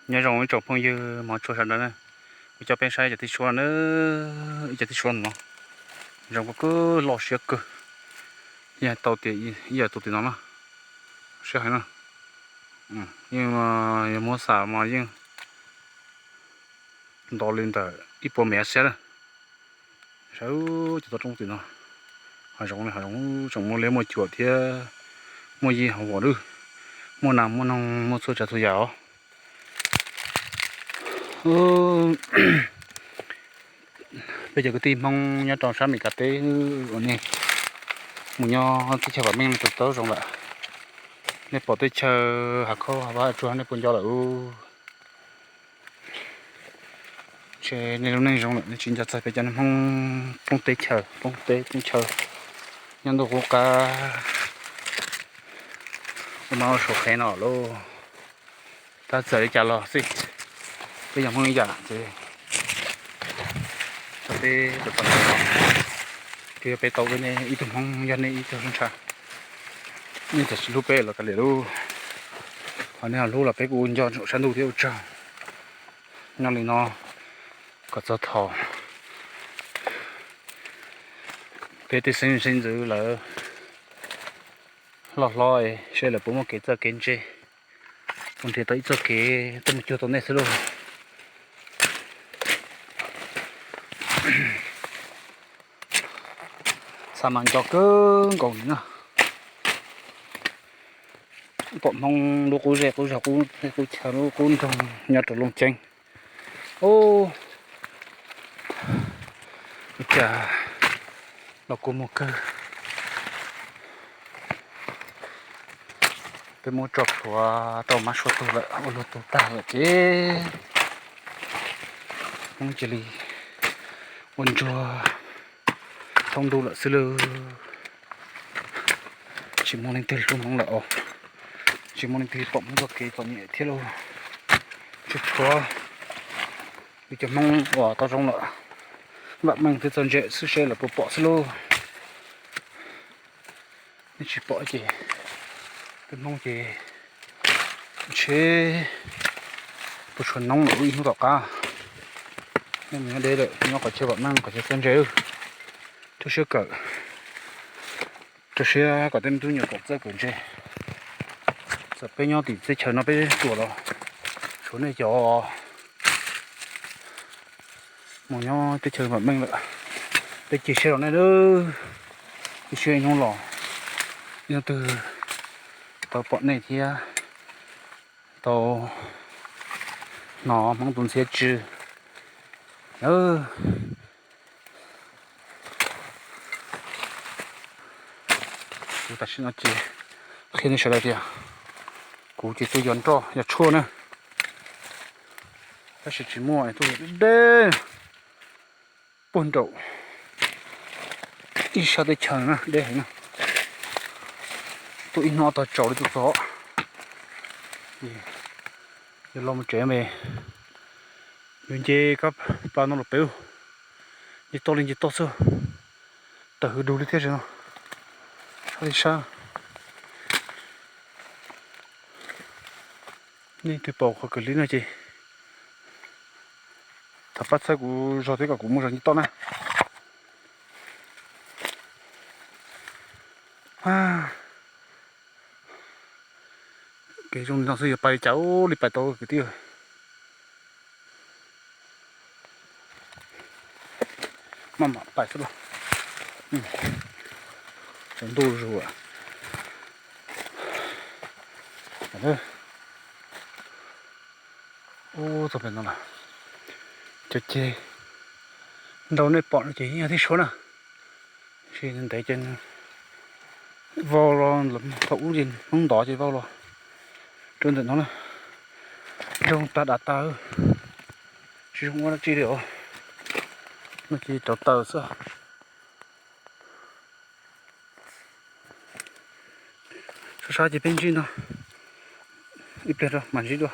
Nyob zoo ib tsoom phooj ywg hmov tshua sawv daws na, kuv coj peb saib ib co tib suab na, ib co tib suab no zoo kawg kawg, loj siab kawg. Yog tau tias ib yam tus tim no na, siab heev na. Yeej, yog muab xam mas yeej nto li ntawm ib puas mev xiab na. Saib cov toj roob tim no, hav zoov, hav zoov tseem muaj liab muaj cuam thiab, muaj yij hauv vos lawm, muaj nas muaj noog, muaj txhua tsav txhua yam os. Peb cov kwv tij Hmoob nyob rau sab Amelikas teb uas nej mus nyob teb chaws vam meej nej tus tau zoo lawm. Nej pom teb chaws hav khaub hav vab tsuag nej puas nco lawm? Ntshe nej lub neej zoo lawm nej tsis nco txog peb cov Hmoob poob teb chaws, poob teb poob chaw nyob ntuj qub qab ua mab ua suav qhev no lauj. Tab txawm li cas los xij, peb yog Hmoob ib yam ces txog peb tus tau no, ces yog peb tau nej ib tug Hmoob, yog nej ib tug hlob ntsha, nej txawm tsis hlub peb los kav liam lauj, ho nej ho hlub los peb kuj ua nco saum sab ntuj thiab ua tsaug. Nyob li no kom txog thaum peb tej xeeb xeeb ntxwv lawv loj hlob seb lawv puas muaj kev txawj kev ntse, puas nrhiav tau ib txoj kev tuaj mus cuag tau nej xwb lauj. Xa mas nco kawg nkaus li na. Pom Hmoob lub qub zej qub zog qub teb qub chaw lub qub nroog nyob rau Looj Ceeb. Ub, ua cas los kua muag kawg. Peb muab tso plhuav tau mab suav tug lawm, ua luag tug tag lawm ces Hmoob cia li ua ntsuag thoob ntuj lawm xwb lauj. Tsis muaj leej twg hlub Hmoob lawm os. Tsis muaj leej twg pom Hmoob txoj kev txom nyem thiab lauj. Tshuav tshuav wb cov Hmoob uas tau zoo lawm, vam meej thiab txawj ntse xwb seb lawv puas pom xwb lauj. Nej tsis pom ces peb Hmoob ces ntshe puas tshuav noob lawm ib hnub tom qab. Nej mus nyob deb lawm, nyob qhov chaw vam meej qhov chaw txawj ntse, rau siab kawm, rau siab kom tej me tub me nyuam kawm txawj kawm ntse. Txawm peb nyob tim teb chaws no peb ruam los tshuav nej cov mus nyob teb chaws vam meej lawm, peb cia siab rau nej nawb. Cia siab ib hnub los ib hnub twg tau pom nej thiab tau hnov Hmoob tus ntxhiab tsw nawb. Kuv tam sim no ces qhia nej sawv daws tias kuv ces tuaj yos nroj yos tshuaj na, tab sis tsis muaj, tuaj yos deb deb puag nraum ib sab teb chaws na, deb heev na. Tuaj ib hnub ob tog tsaus li tuaj txog. Yog los mus tsev me, yuav nce kab plas no los pem, nce toj li nce toj xwb, tawm hwv dug li thiab no. Sab li sab, nej twg pom qhov clip no ces thov pab txhawb kuv zog thiab kom kuv muaj zog nce toj na. Kev zoo li no xwb yuav pais li cas li pais tau kwv tij. Maj mam pais xwb los. Tsaus ntuj zus. Ub, txog pem no lawm. Cov ceg nrau nej pom no ces yog tib suab na. Tab sis ntev ces vau los thaum ub ces hnub ntov ces vau los rau ntawm no na. Nrau tag dav tag, tsis zoo ua dab tsi li os. No ces rauv taws xwb. Sab sab ces peb ntsib no, ib pliag rau mam ntsib dua.